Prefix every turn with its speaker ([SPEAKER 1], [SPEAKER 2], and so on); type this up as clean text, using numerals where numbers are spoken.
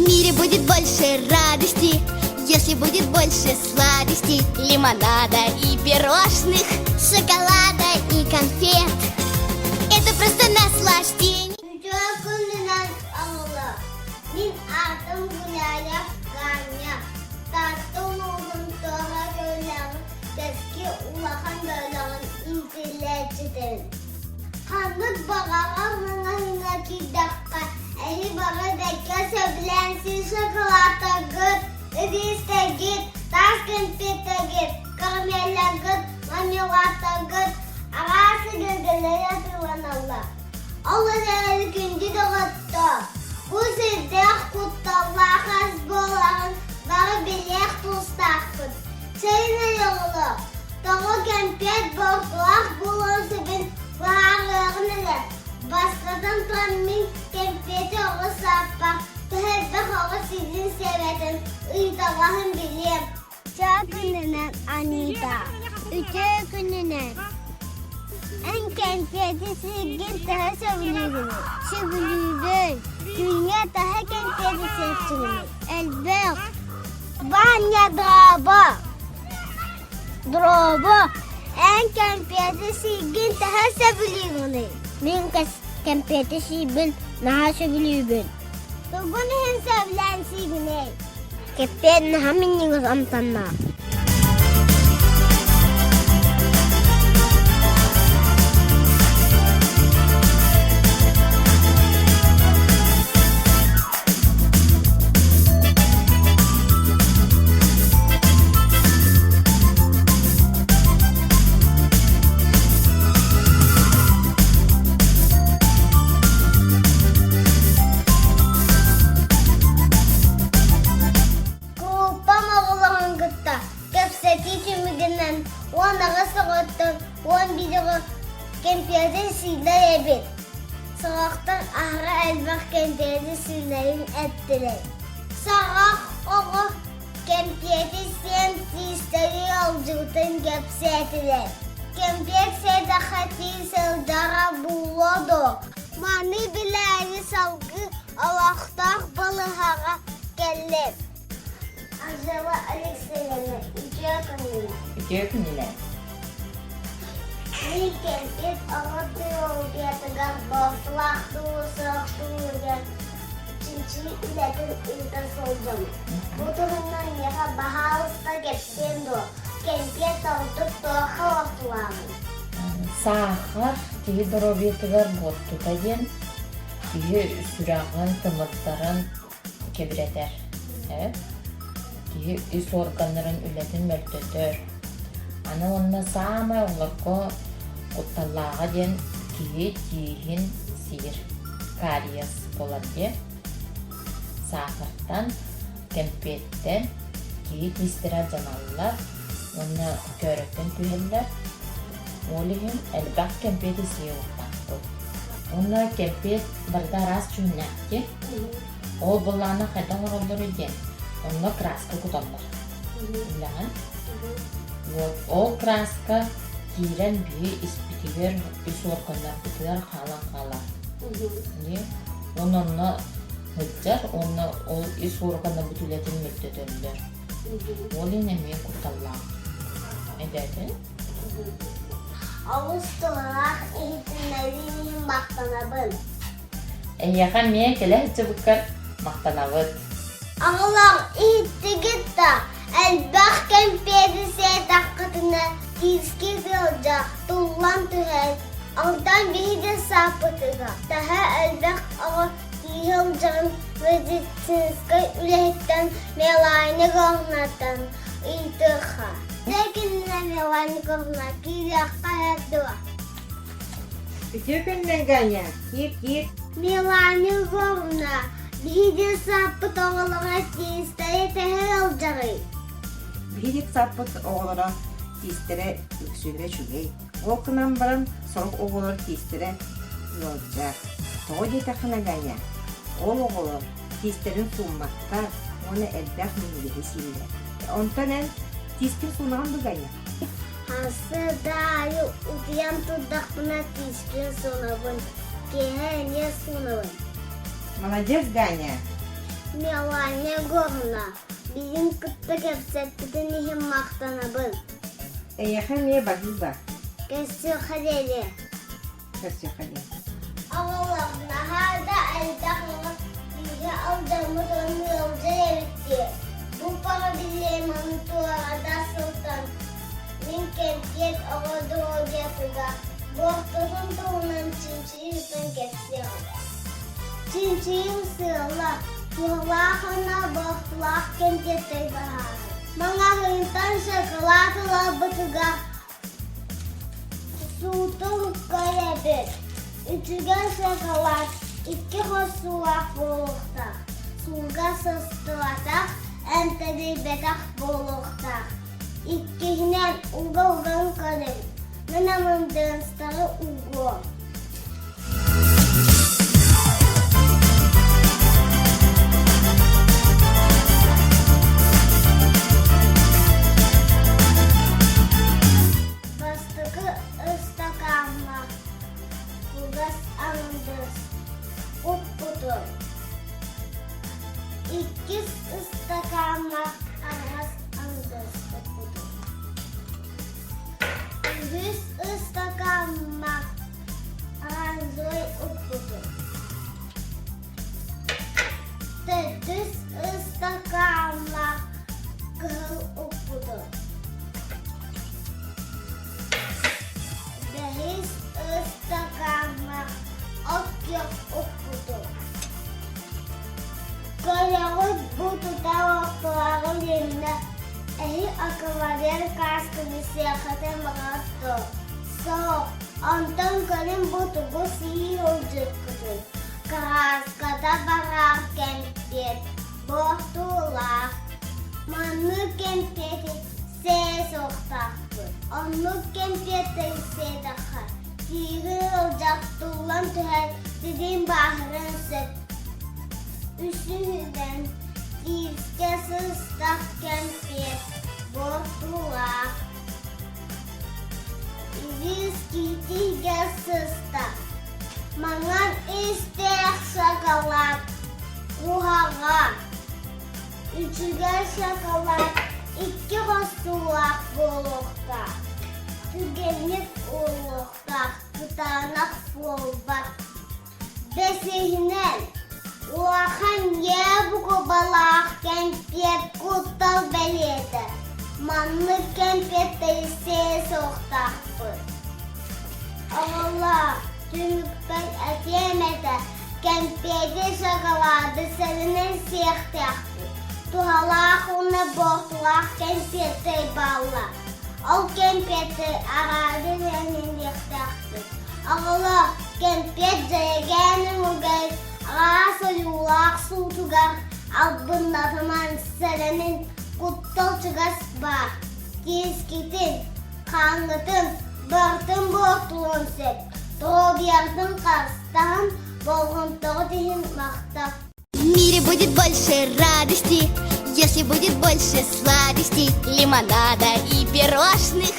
[SPEAKER 1] мире будет больше радости, если будет больше сладостей, лимонада и пирожных, шоколада и конфет. Это просто наслаждение.
[SPEAKER 2] Үтүө күнүнэн оҕолор! Мин аатым Гуляев Ганя. Таатта улууһун Туоһа көлүнэҕин Кэскил улахан бөлөҕүн иитиллээччитэбин. Ханнык баҕаҕа маҥаһыҥҥа киирдэххэ, эһи бары бэккэ сөбүлээн сиир шоколадтаргыт, ириистэргит, таас кэмпиэттэргит, карамелларгыт, мармеладтаргыт араас эгэлгэлэри атыыланаллар. Ол эрээри күндү доҕоттоор, бу сирдээх кутталлаах ас буоларын бары билиэх тустаахпыт. Чэйин оҕолор, тоҕо кэмпиэт буортулаах буолуон сөбүн быһаарыаҕын эрэ. Бастатан туран мин кэмпиэти оҕо сааппах, төһө элбэх оҕо сиирин сиэбэтин ыйыталаһан билиэм. Үтүө күнүнэн, Анита. Үтүө күнүнэн. Эн кэмпиэти сииргин төһө сөбүлүүгүнүй? Сөбүлүүбүн. Күҥҥэ төһө кэмпиэти сиэччигиний? Элбэх. Ваня, дорообо! Дорообо! Эн кэмпиэти сииргин төһө сөбүлүүгүнүй? Мин кэмпиэти сиирбин наһаа сөбүлүүбүн. Тугун иһин сөбүлээн сиигиний? Кэппиэт наһаа минньигэс амтаннаах. Кууппам оҕолорун кытта кэпсэтии түмүгүнэн 18 оҕоттон 11 оҕо кэмпиэтин сиилэр эбит. Сорохтор аһара элбэх кэмпиэти сиилэрин эттилэр. Сорох оҕо кэмпиэти сиэн тиистэри алдьыбытын кэпсээтилэр. Кэмпиэт сиэтэххэ тиис сылдьара буолуо дуо? Маны билээри салгыы олохтоох балыыһаҕа кэллим. Анжела Алексеевна, үтүө күнүнэн.
[SPEAKER 3] Үтүө күнүнэн.
[SPEAKER 2] Мин кэмпиэт оҕо теологиятыгар буортулаах дуу, суох дуу диэн чинчийии үлэтин ыыта сылдьабын. Бу туһунан миэхэ баһаалыста кэпсиэн дуо? Кэмпиэт ордук туохха буортулааҕый?
[SPEAKER 3] Саахар киһи доруобуйатыгар буортута диэн киһи сүрэҕин, тымырдарын кэбирэтэр. Э? Киһи ис органнарын үлэтин мөлтөтөр. Аны уонна саамай оҕолорго кутталлааҕа диэн киһи тииһин сиир. Кариес буолар диэн. Саахартан, кэмпиэттэн киһи тиистэрэ алдьаналлар уонна көөрөттөн түһэллэр. Ол иһин элбэх кэмпиэти сиэ уохтаахпыт. Уонна кэмпиэт барыта араас дьүһүннээх диэн. Ол былаана хайдах оҥороллоруй диэн, онно краска куталлар. Билэҕин? Вот ол краска киирэн биһи испитигэр, үс уорганнарбытыгар хаалан хаалар. Уонна онно сылдьар уонна ол ис уорганнарбыт үлэтин мөлтөтөллөр. Ол иһин эмиэ кутталлаах. Эбээтин?
[SPEAKER 2] Олус туһалаах иһитиннэриин иһин махтанабын.
[SPEAKER 3] Эйиэхэ эмиэ кэлэ сылдьыбыккар махтанабыт.
[SPEAKER 2] Оҕолор иһиттигит да, элбэх кэмпиэти сиэтэххитинэ тиискит ыалдьар, туллан түһэр. Онтон биһиги сааппытыгар төһө элбэх оҕо тииһи ылдьарын медицинскэй үлэһиттэн Мелания Егоровнаттан ыйытыахха. Дьэ кинилэр Мелания Егоровна киириэххэ дуо?
[SPEAKER 4] Үтүө күннэн, Ганя. Киир, киир.
[SPEAKER 2] Мелания Егоровна, биһиги сааппыт оҕолоро тиистэрэ төһө ыалдьарый?
[SPEAKER 4] Биһиги сааппыт оҕолоро тиистэрэ үксүлэрэ үчүгэй. Ол гынан баран сорох оҕолор тиистэрэ ыалдьар. Тоҕо диэтэххинэ, Ганя, ол оҕолор тиистэрин суумматтар уонна элбэх минньигэһи сииллэр. Онтон эн тиискин суунаҕын дуо, Ганя?
[SPEAKER 2] Сарсыарда аайы утуйан турдахпына тииспин суунабын, киэһэ эмиэ суунабын.
[SPEAKER 4] Молодец, Ганя!
[SPEAKER 2] Мелания Егоровна, билин кытта кэпсэппитин иһин махтанабын.
[SPEAKER 4] Эйиэхэ эмиэ баһыыба.
[SPEAKER 2] Көрсүөххэ диэри.
[SPEAKER 4] Көрсүөххэ диэри.
[SPEAKER 2] Оҕолор наһаа да элбэх оҕо бииргэ алдьаммыт уонна ыалдьар эбит дии. Бу проблеманы туората сылтан мин кэмпиэт оҕо доруобуйатыгар буортутун туһунан чинчийии ыытан кэпсиэҕим. Чинчийиим сыала туһалаах уонна буортулаах кэмпиэттэри быһаарыы. Маҥаһыынтан шоколад ыларбытыгар Суутун көрөбүт, үчүгэй шоколад икки хос суулаах буолуохтаах, сууга сыстыбатах, эмтэнийбэтэх буолуохтаах. Иккиһинэн, уга уган көрүҥ, мин амындыыстары угуом. Бастакы ыстакааҥҥа кугас аҥардас укпутум. Иккис ыстакааҥҥа араас аҥардас укпутум. Үһүс ыстакааҥҥа оранжевай укпутум. Төрдүс ыстакааҥҥа кыһыл укпутум. Бэһис ыстакааҥҥа от күөх укпутум. Көрөҕүт бу тута ортолооҕу иннинэ эһи акварель каасканы сиэххитин баҕарар дуо? Суох, онтон көрүҥ бу тугу сии сылдьыккытын. Кырааската барар кэмпиэт, буортулаах. Маннык кэмпиэти сиэ суохтаахпыт. Оннук кэмпиэттэри сиэтэххэ, киирин ыалдьар туллан түһэр, тигин бааһырыан сөп. Үсүһүнэн, киискэ сыстах кэмпиэт буортулаах. Илиис киитигэ сыста. Маҥан истээх шоколад куһаҕан. Үчүгэй шоколад икки хостуулаах буолуохтаах. Түргэнник уолуохтаах, кытаанах буолбат. Бэсиһинэн, улахан буукубалаах кэмпиэт куттал бэлиэтэ. Маннык кэмпиэттэри сиэ суохтаахпыт. Оҕолоор, түмүкпэр этиэм этэ, кэмпиэти, шоколады сэрэнэн сиэхтээхпит. Туһалаах уонна буортулаах кэмпиэттэр бааллар. Ол кэмпиэттэри арааран иһиэхтээхпит. Оҕолор, кэмпиэт дьэрэкээн өҥүгэр, араас ойуулаах суутугар албыннатымаҥ, сэрэнин, куттал чугас баар. Киискитин, хааҥҥытын барытын буортулуон сөп. Доруобуйаҕытын харыстаһан, болҕомтоҕут иһин махтал.
[SPEAKER 1] В мире будет больше радости, если будет больше сладостей, лимонада и пирожных.